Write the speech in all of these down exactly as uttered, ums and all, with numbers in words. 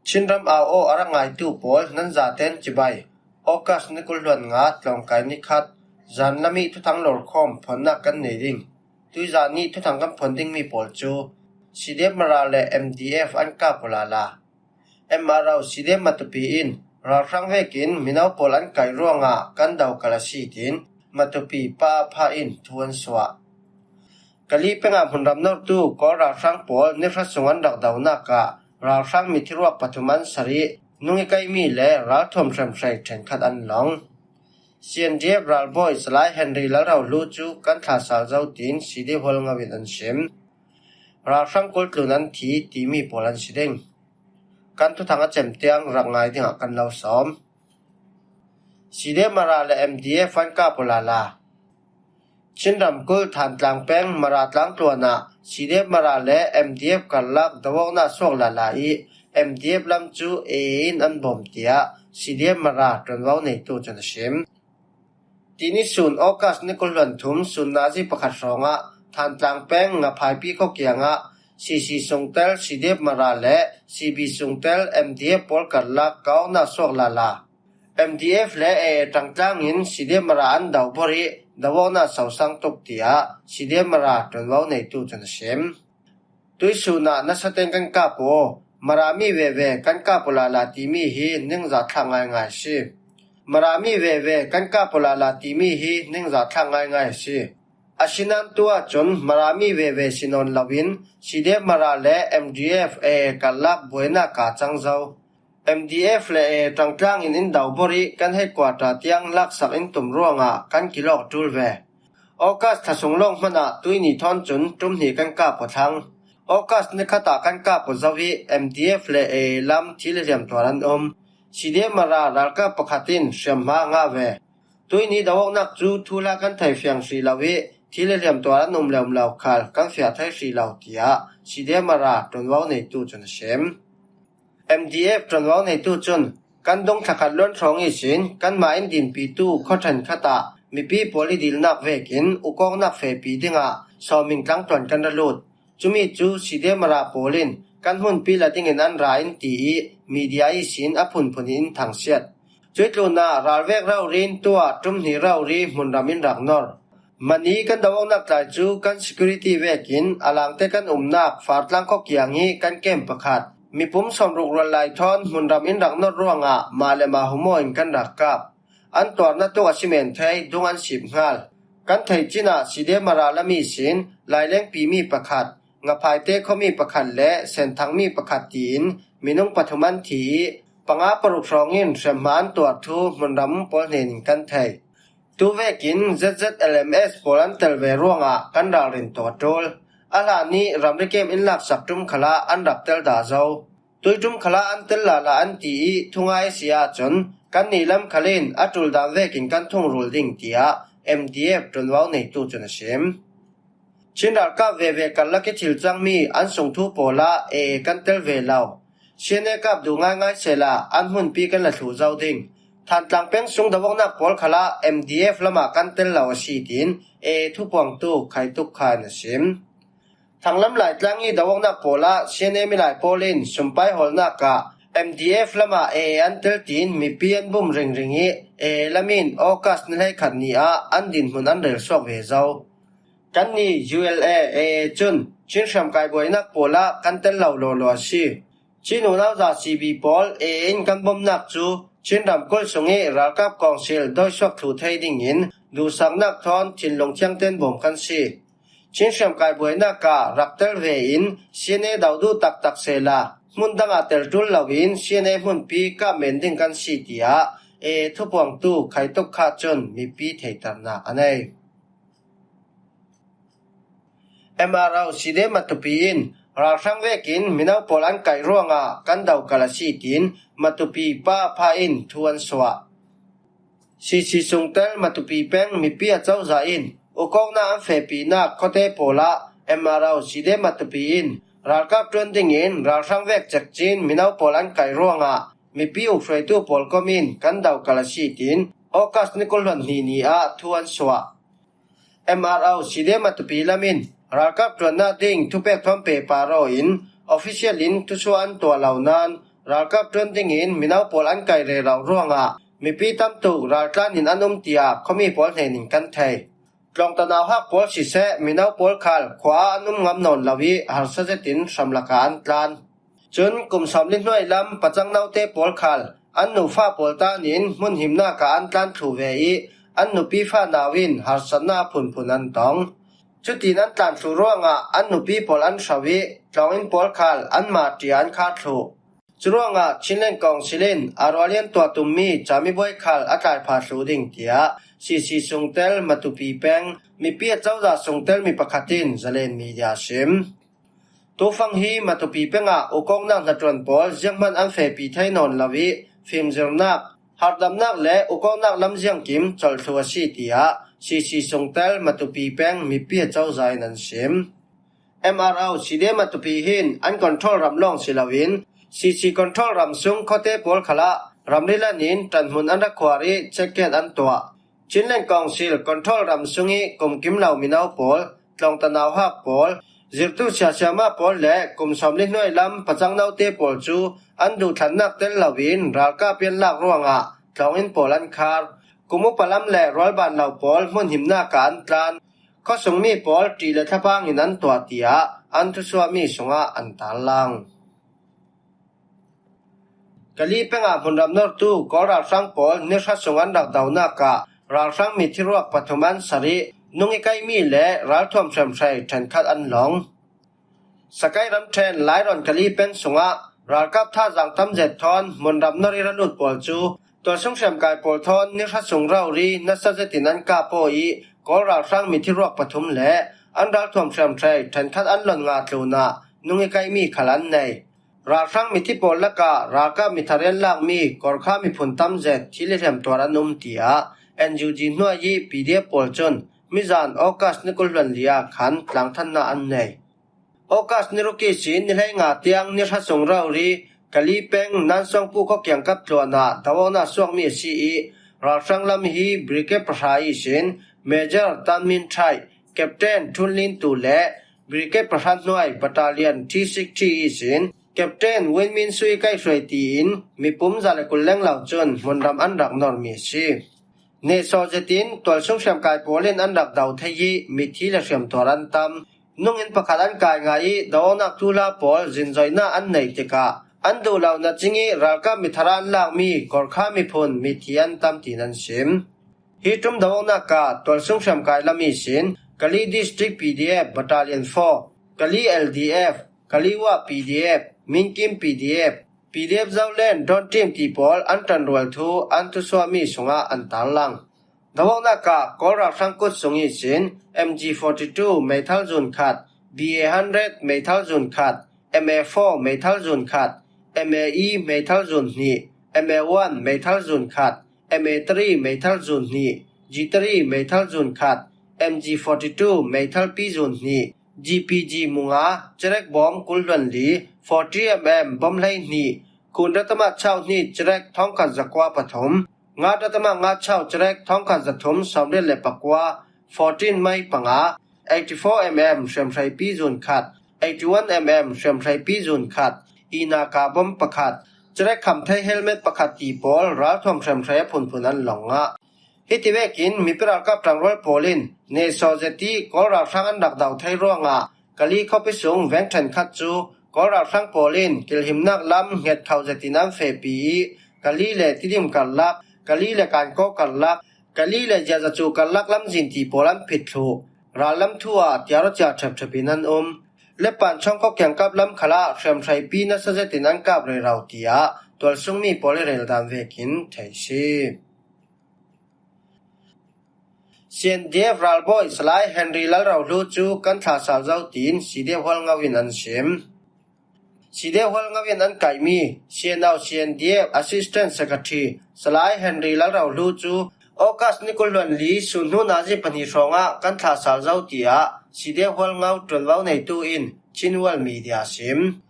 Chinram au aw a rak ngaitu pawl nan zaten cibai. August ni kul hluan nga tlawngkai ni khat, zan lami thuthang lawrkhawm phuannak kan nei ding. Tuizan ni thuthang kan phuan dingmi pawl cu C D F Mara le M D F an kap uh lala. M R O C D F Matupi in ralhrang vekin mino pawl an kaih ruangah kan do kal a si, tiin Matupi pa pha in thu an suah. Kali pengah hmunram nortu Kawl ralhrang pawl ni hra sung an rak donak ah ralhrang mithiruak pathum an sarih, nung i kaimi le ralthuam hrimhrim ṭhenkhat an long. C N D F ralbawi Salai Henry Lalrohlu cu kan thlasal zo, tiin C D F Hualngo in an sim. Ralhrang kul tlun an thi timi pawl an si ding. Kan thuthang a cem tiang rak ngai dingah kan lo sawm. C D F Mara le M D F an kap uh lala. Chin ramkulh Thantlang peng Mara tlang tluan ah C D F Mara le M D F karlak doawknak suak lala i M D F lam cu A A in an bawm, tiah C D F Mara ṭuanvo neitu cun a sim. Tini sun August ni kul hluan thum sun nazi pakhat hrawngah Thantlang peng Ngaphaipi khua kiangah C C sungtel C D F Mara le C B sungtel M D F pawl karlak kaunak suak lala. M D F le A A ṭangtlangin C D F Mara an do bor i doawknak sosang tuk, tiah C D F Mara ṭuanvo neitu cun a sim. Tuisun ah nasa tein kan kap uh. Mara mi veve kan kap uh lala timi hi ningzah thlak ngaingai a si. Mara mi veve kan kap uh lala timi hi ningzah thlak ngaingai a si. Asinain tu ahcun Mara mi veve si nawn loin C D F Mara le M D F A A karlak buainak kaa cang zo. M D F le A A ṭangtlangin in do bor i kan headquarter tiang laksak in tum ruangah kan kilawk ṭul ve. August thla sung lawng hmanah tuini thawn cun ṭum hnih kan kap uh thlang. August ni khat ah kan kap uh zo i M D F le A A lam thil i hliam tuar an um. C D F Mara ralkap pakhat in hriamhma a ngah ve. Tuini doawknak cu thuhla kan thei fiang hrih lo i thil i hliam tuar an um le um lo khal kan fiah thei hrih lo, tiah C D F Mara ṭuanvo neitu cun a sim. M D F ṭuanvo neitu cun kan dung thlakhat luan hrawng ihsin kanmah in dinpitu khuaṭhen khat ah mipi pawl i dilnak vekin ukawknak fehpi dingah sawming tlangtluan kan ra lut. Cumi cu C D F Mara pawl in kan hmunpi la dingin an ra in ti i media ihsin a phunphun in in thangsiat. Cuih tlunah ralvek rori in tuah ṭum hnih rori hmunram in rak nor. Mani kan doawknak tlai cu kan security vekin a langte kan umnak Fartlang khua kiang i kan kem pakhat mipum sawmruk rual lai thawn hmunram in rak nor ruangah mah le mah humaw in kan rak kap. An tuarnak tuk a si men thei dung an sip hngal. Kan theih cin ah C D F Mara lam ihsin Lailengpi mi pakhat, Ngaphaite khuami pakhat le Senthang mi pakhat tiin minung pathum an thi i panga paruk hrawng in hriamhma an tuar thu hmunram pawl hnen in kan thei. Tu vekin Z Z L M S pawl an tel ve ruangah kan ralrin tuk a ṭul. A hlan i ramri kem in laksak ṭum khalah an rak tel dah zo. Tui ṭum khalah an tel lala an ti i thungai a si ahcun kannih lam khal in a ṭul dan vekin kan thungrul ding, tiah M D F ṭuanvo neitu cun a sim. Chin ralkap veve karlak i thil cangmi an sungthu pawl ah A A kan tel ve lo. C N A kap duh ngaingai sehla an hmunpi kan la thluh zo ding. Thantlang peng sung doawknak pawl khalah M D F lamah kan tel lo a si, tiin A A thupuangtu Khaituk Kha in a sim. Thanglam Laitlang i doawknak pawl ah C N A milai pawl in sumpai hawlnak ah M D F lamah A A an tel tiin mipi an bum ringring i A A lam in August ni hleikhat ni ah an dinhmun an rel suak ve zo. Kannih U L A A A cun Chin hriamkai buainak pawl ah kan tel lo lawlaw a si. Chin unau zasi bi pawl A A in kan bawmnak cu Chin ramkulh sung i ralkap kawngsil dawisuak thluh thei dingin duhsaknak thawn thinlung thiangten bawm kan si. Chin hriamkai buainak ah rak tel ve in C N A do duh taktak sehla hmun dangah tel ṭul loin C N A hmunpi kap men ding kan si, tiah A A thupuangtu Khaituk Kha cun mipi theihternak a nei. M R O C D F Matupi in ralhrang vekin mino pawl an kaih ruangah kan do kal a si, tiin Matupi pa pha in thu an suah. C C sungtel Matupi peng mipi a cozah in ukawknak an fehpinak khuate pawl ah M R O C D F Matupi in ralkap ṭuan dingin ralhrang vek cekcin mino pawl an kaih ruangah mipi ukhruaitu pawl kom in kan do kal a si, tiin August ni kul hluan hnih ni ah thu an suah. M R O C D F Matupi lam in ralkap ṭuannak ding thupek thawn pehpar aw in official in thusuah an tuah lo nain ralkap ṭuan dingin mino pawl an kai rero ruangah mipi tam tuk raltlanin an um tiah khuami pawl hnenin kan thei. Tlawngta nauhak pawl siseh, mino pawl khal khua-ah an um ngam nawn lo ih harsa zetin hram lakah an tlan. Cun kum sawmli hnuai lam pacang note pawl khal an nufa pawl tanin hmun himnak ah an tlan thluh ve ih an nupi fanau in harsatnak a phunphun an tong. Cutin an tlan thluh ruangah an nupi pawl an hro ih tlawnginn pawl khal anmah ṭia an khar thluh. Curuangah Chinland Council in a rualin tuah tummi camibuai khal a tlaiphah thluh ding tiah C C sungtel Matupi peng mipi a cozah sungtel mi pakhat in Zalen Media a sim. Tufang hi Matupi pengah ukawknak hnaṭuan pawl zianghman an fehpi thei nawn lo ih fimzirnak, harhdamnak le ukawknak lam ziangkim colh thluh a si tiah C C sungtel Matupi peng mipi a cozah in an sim. M R O C D Matupi hin an control ram lawng si loin C C control ram sung khuate pawl khalah ramri lanin ṭanhmun an ra khuar ih check gate an tuah. Chinland Council control ram sungih kumkim lo mino pawl, tlawngta nauhak pawl, zirhtu siasiama pawl le kum sawmli hnuai lam pacang note pawl cu an duhthlannak tel loin ralkap ih an lak ruangah tlawnginn pawl an khar. Kum upa lam le rualban lo pawl hmun himnak ah an tlan. Khuasungmi pawl ṭih le thlapang in an tuah tiah an thusuahmi sungah an tarlang. Kali pengah hmunram nortu Kawl ralhrang pawl ni hra sung an rak donak ah ralhrang mithi ruak pathum an sar ih nung ih kaimi le ralthuam hriamhrei ṭhenkhat an long. Sakai ramṭhen Lairawn Kali peng sungah ralkap thazaang tam zet thawn hmunram nor ih ra lut pawl cu tualsung hriamkai pawl thawn ni hra sung rori nasa zetin an kap aw ih Kawl ralhrang mithi ruak pathum le an ralthuam hriamhrei ṭhenkhat an lon ngah tlunah nung ih kaimi khal an nei. Ralhrang mithi pawl lakah ralkap mithar ih an lakmi Kawrkha miphun tam zet thil ih hliam tuar an um, tiah N U G hnuai ih P D F pawl cun mizan August ni kul hluan li ah khan tlangthannak an nei. August ni ruk ihsin ni hleinga tiang ni hra sung rori Kali peng Nansawngpu khuakiangkap tluan ah do-awknak suakmi a si ih ralhrang lam hi Brigade pahra ihsin Major Tan Min Thai, Captain Thun Lin Tu le Brigade pahra hnuai Battalion T sixty ihsin Captain Win Min Sui kaihruai tiin mipum za le kul leng lo cun hmunram an rak normi a si. Nehsawh zetin tualsung hriamkai pawl in an rak do thei ih mithi le hriamtuar an tam. Nungin pakhat an kai ngah ih do-awknak thuhla pawl zinzoihnak an neih tikah an duh lo nacing ih ralkap mithar ah an lakmi Kawrkha miphun mithi an tam tiin an sim. Hi ṭum do-awknak ah tualsung hriamkai lam ihsin Kali District P D F Battalion four, Kali L D F, Kali Wah P D F, Minkim P D F, P D F Zoland Dawn Team ti pawl an ṭanrual thu an thusuahmi sungah an tarlang. Do-awknak ah Kawl ralhrang kut sung ihsin M G forty two meithal zun khat, B A hundred meithal zun khat, M A four meithal zun khat, M A E meithal zun hnih, M A one meithal zun khat, M A three meithal zun hnih, G three meithal zun khat, M G forty two meithal pi zun hnih, G P G munga, cerek bawm kul hluan li, forty M M bawm hlei hnih, kun ratama chau hnih cerek thawngkhat zakua pathum, nga ratama nga chau cerek thawngkhat zathum sawmriat le pakua, fourteen mai panga, eighty four M M hriamhrei pi zun khat, eighty one M M hriamhrei pi zun khat, inaka bawm pakhat, cerek khamthei helmet pakhat ti pawl ralthuam hriamhrei a phunphun an long ngah. Hiti vekin mipi ralkap ṭangrual pawl in nehsawh zet ih Kawl ralhrang an rak do thei ruangah Kali khuapi sung veng ṭhenkhat cu Kawl ralhrang pawl in kilhimnak lam hnget kho zetin an fehpi ih Kali le Tidim karlak, Kali le Kankaw karlak, Kali le Ziazacu karlak lamzin ti pawl an phit thluh. Rallam thu ah tiar aw cia ṭhepṭhep in an um. Lepan chawngkho kiangkap lam khalah hriamhrei pi nasa zetin an kap rero, tiah tualsungmi pawl ih reldan vekin thei si. C N D F ralbawi Salai Henry Lalrohlu cu kan thlah sal zo tiin C D F Hualngo in an sim. C D F Hualngo in an kaihmi C N O C N D F Assistant Secretary Salai Henry Lalrohlu cu August ni kul hluan li sun hnu nazi pahnih hrawngah kan thlah sal zo, tiah C D F Hualngo ṭuanvo neitu in Chin World Media a sim.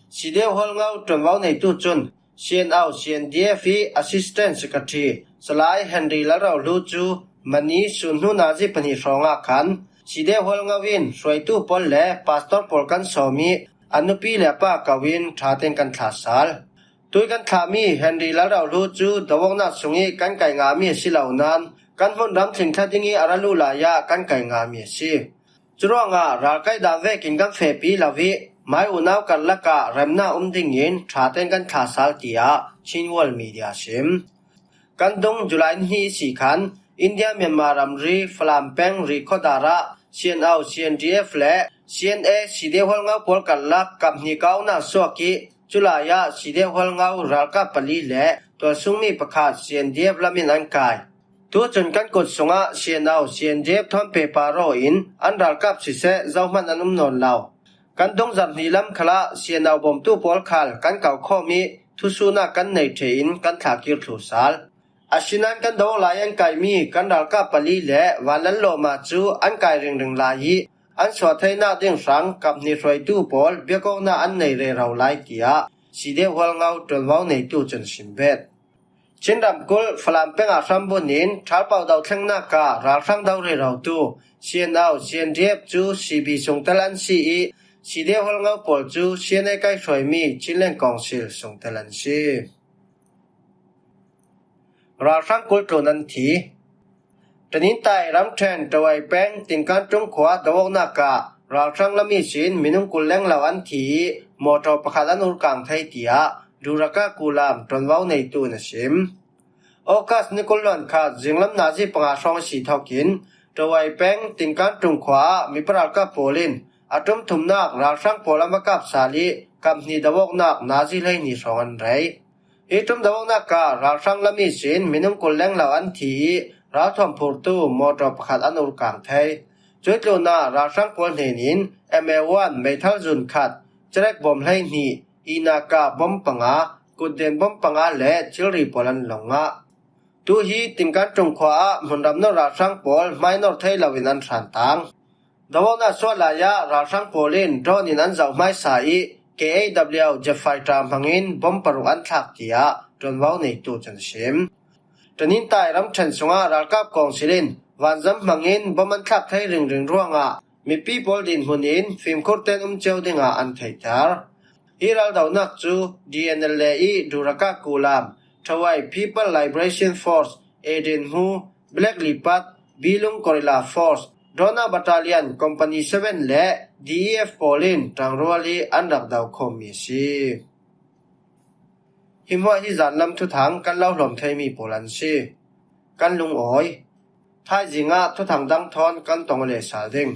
C D F Hualngo ṭuanvo neitu cun C N O C N D F ih Assistant Secretary Salai Henry Lalrohlu cu mani sun hnu nazi pahnih hrawngah khan C D F Hualngo in hruaitu pawl le pastor pawl kan sawm ih a nupi le a pa ko in ṭha tein kan thlah sal. Tui kan thlahmi Henry Lalrohlu cu dovawknak sungih kan kaih ngahmi a si lo nain kan hmun ramtling thla dingih a ra luh lai ah kan kaih ngahmi a si. Curuangah ralkai dan vekin kan fehpi lo ih mai unau karlak ah remnak um dingin ṭha tein kan thlah sal, tiah Chin World Media a sim. Kan dung July ni hnih ihsi khan India Myanmar ramri Falam peng Ri khuadar ah C N O, C N D F le C N A, C D F Hualngo pawl karlak kap hnih ka awknak suak ih culai ah C D F Hualngo ralkap pali le tualsungmi pakhat C N D F lam in an kai. Tucun kan kut sungah C N O, C N D F thawn pehpar aw in an ralkap siseh zohman an um nawn lo. Kan dung zarh hnih lam khalah C N O bawmtu pawl khal kan kau khawm ih thusuhnak kan nei ṭheh in kan thlahkir thlu sal. Asinain kan dovawk lai an kaihmi kan ralkap pali le vanlal lawma cu an kai ringring lai ih an suah theinak ding hrang kap hnih hruaitu pawl biakawknak an nei rero lai, tiah C D F Hualngo ṭuanvo neitu cun a sim bet. Chin ramkulh Falam peng ah hrambunh in ṭhalpau dothlengnak ah ralhrang do rerotu C N O, C N D F cu C B sungtel an si ih C D F Hualngo pawl cu C N A kaihhruaimi Chinland Council sungtel an si. Ralhrang kul tlun an thi. Tanintai ramṭhen Tawai peng Tingkan ṭung khua dovawknak ah ralhrang lam ihsin minung kul lenglo an thi ih mawṭaw pakhat an urkang thei, tiah Duraka Kulam ṭuanvo neitu in a sim. August ni kul hluan khat zinglam nazi panga hrawng ihsi thokin Tawai peng Tingkan ṭung khua ah mipa ralkap pawl in a ṭum thumnak ralhrang pawl an va kap sal ih kap hnih dovawknak nazi hleihnih hrawng an rei. Hi ṭum dovawknak ah ralhrang lam ihsin minung kul lenglo an thi ih ralthuam phurtu mawṭaw pakhat an urkang thei. Cuih tlunah ralhrang pawl hnenin M A one meithal zun khat, cerek bawm hleihnih, inaka bawm panga, kutden bawm panga le thilri pawl an lo ngah. Tu hi Tingkan ṭung khua ah hmunram nor ralhrang pawl hmainor thei loin an hrantang. Dovawknak suah lai ah ralhrang pawl in drone in an zoh hmaisa ih K A W jet fighter hmangin bawm paruk an thlak, tiah ṭuanvo neitu cun a sim. Tanintai ramṭhen sungah ralkap kawngsil in vanzam hmangin bawm an thlak thei ringring ruangah mipi pawl dinhmun in fimkhur tein um cio dingah an theihter. Hi raldohnak cu D N L A ih Duraka Kulam, Tawai People Liberation Force, Eden Hmu, Black Leopard, Bilung Guerrilla Force, Drona Battalion Company seven le D E F pawl in ṭangrual ih an rak do khawmmi a si. Hi hmuah hi zanlam thuthang kan lo hlawm theimi pawl an si. Kan lungawi. Thaizing ah thuthang dang thawn kan tong aw leh sal ding.